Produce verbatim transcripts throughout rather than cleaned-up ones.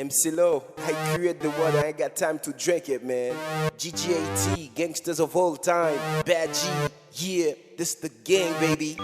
M C Lo, I create the water, I ain't got time to drink it, man. G G A T, gangsters of all time. Bad G, yeah, this the gang, baby.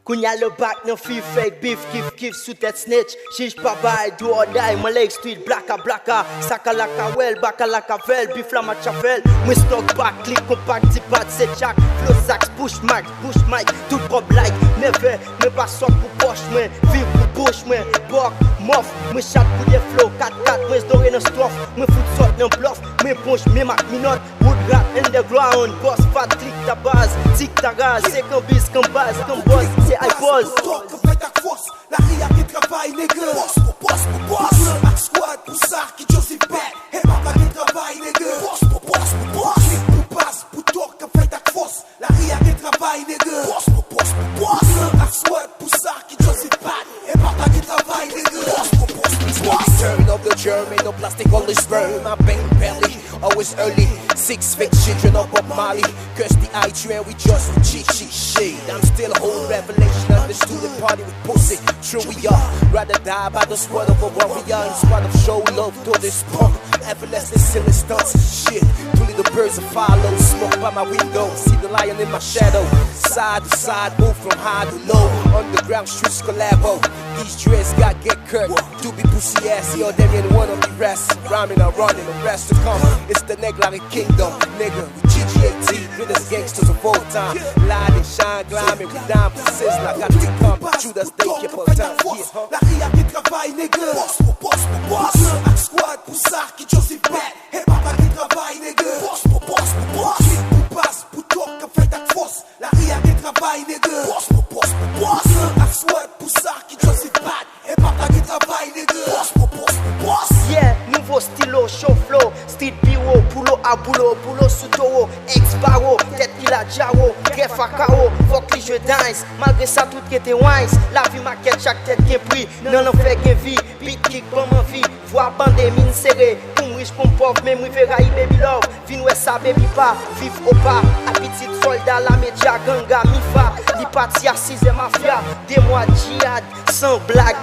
Kounye a le back nan fi fake beef, kif kif sou tèt snitch. Jij pa bay, do or die, mwen lèk street, blaka blaka. Saka laka well, baka laka vel, beef la match avèl. Mwen stock back, click compact, dipat, se jack. Flow sax, push mic, push mic, tout kòb like, never. Mwen pa sòt pou pòch mwen, viv pou bouch mwen. Bòk, mòf, mwen chat pou de flow. Kat kat, mwen dore nan stòf. Mwen fout sòt nan blòf. Mwen ponch, men mak minòt. Wood rap underground, boss fat, click ta baz. Tik ta raz, se kanbiz, kanbaz, kanbòz, se iPoz. Talk, fèt ak fòs, lari a gen travay, nègre. Boss pou boss pou boss. Ak squad pou sa ki Joseph Bad. Hip hop la gen travay, nègre. Boss pou boss pou boss. Click pou baz, pou talk, fèt ak fòs. Lari a gen travay, nègre. Boss pou boss pou boss. Ak squad pou sa ki Joseph Bad. Hip hop la gen travay, nègre. Boss pou boss pou boss. Turn off the germ, ain't no plastic on the sperm. I bang belly, always early. Six fake children of Bob Marley. Curse the I G and we just G G shit. I'm still whole revelation. Understood the party with pussy. True we are. Rather die by the sword of a warrior. In spite of show love to this punk. Effortlessly silly stunts. Shit. Two little birds of follow. Smoke by my window. See the lion in my shadow. Side to side, move from high to low. Underground streets collabo. These dreads got get cut. To be pussy ass, yo, them ain't wanna be rest. Rhyming and running, the rest to come. It's the Neglari Kingdom, nigga. G G A T, greatest gangsters of all time. Light and shine, glam and we dime for Sizzla. Got to come, Judas, they keep on time. Yeah, huh? Lari a gen travay, nègre. Boss pou boss pou boss. Ak squad pou sa ki Joseph Bad. Hip hop la gen travay, nègre. Boss pou boss pou boss. Click pou baz, pou talk, fèt ak fòs. Lari a gen travay, nègre. Boss pou boss pou boss. Ak squad pou sa ki Joseph Bad. Hip hop la gen travay, nègre. Boss pou boss pou boss. Yeah, nouvo stilo, show flow. Street biro, pulo a boulo, boulo sou towo. Ex baro, tèt ki la djaro. Grèf a kawo, fòk li jwe dice. Malgre sa tout rete wise. Lavi makèt, chak tèt gen pri. Nan lanfè gen vi, beat kick ban m anvi. Vwa bande, min sere. Pou m rich, pou m pòv, men m rive rayi baby love. Vin wè sa baby pa, viv opa. Apitit sòlda lame dja ganga mifa. Li pati a sizè mafya. De mwa djihad, san blag.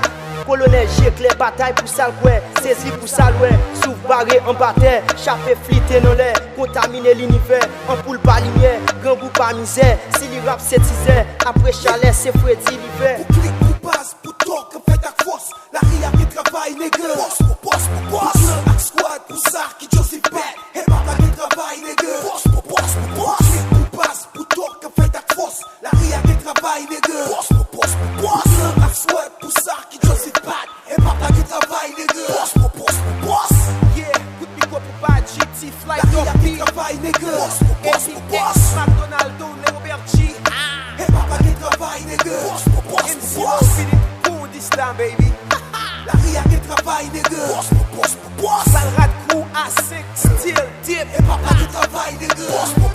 Kolonèl je klè, batay pou sa l kwè. Sezi pou sa l wè. Souf bare anba tè. Chape flite nan lè. Kontamine linivè. Anpoul pa limyè. Grangou pa mizè. Si li rap se tizè. Apre chalè se fredi livè. Pou klik, pou baz, pou talk, fèt ak fòs. Lari a gen travay, nègre. Boss pou boss pou boss. Ak squad pou sa ki Joseph Bad. Hip hop la gen travay, nègre. Boss pou boss pou boss. Pou baz, pou talk, fèt ak fòs. Lari a gen travay, nègre. Boss pou boss pou boss. Ak squad pou sa ki Joseph Bad. Hip hop la gen travay, nègre. Boss pou boss pou boss. Yeah, kout mikwo pou Badji, T-Fly, Dopey. Lari a gen travay, nègre. Boss pou boss pou boss. McDonaldo, Leo Berti. Hip hop la gen travay, nègre. Boss pou boss pou boss. M C Lo, Philippe, Kondistan, baby. Lari a gen travay, nègre. Boss pou boss pou boss. Salrad crew a senk, still dip. Hip hop la gen travay, nègre. Boss pou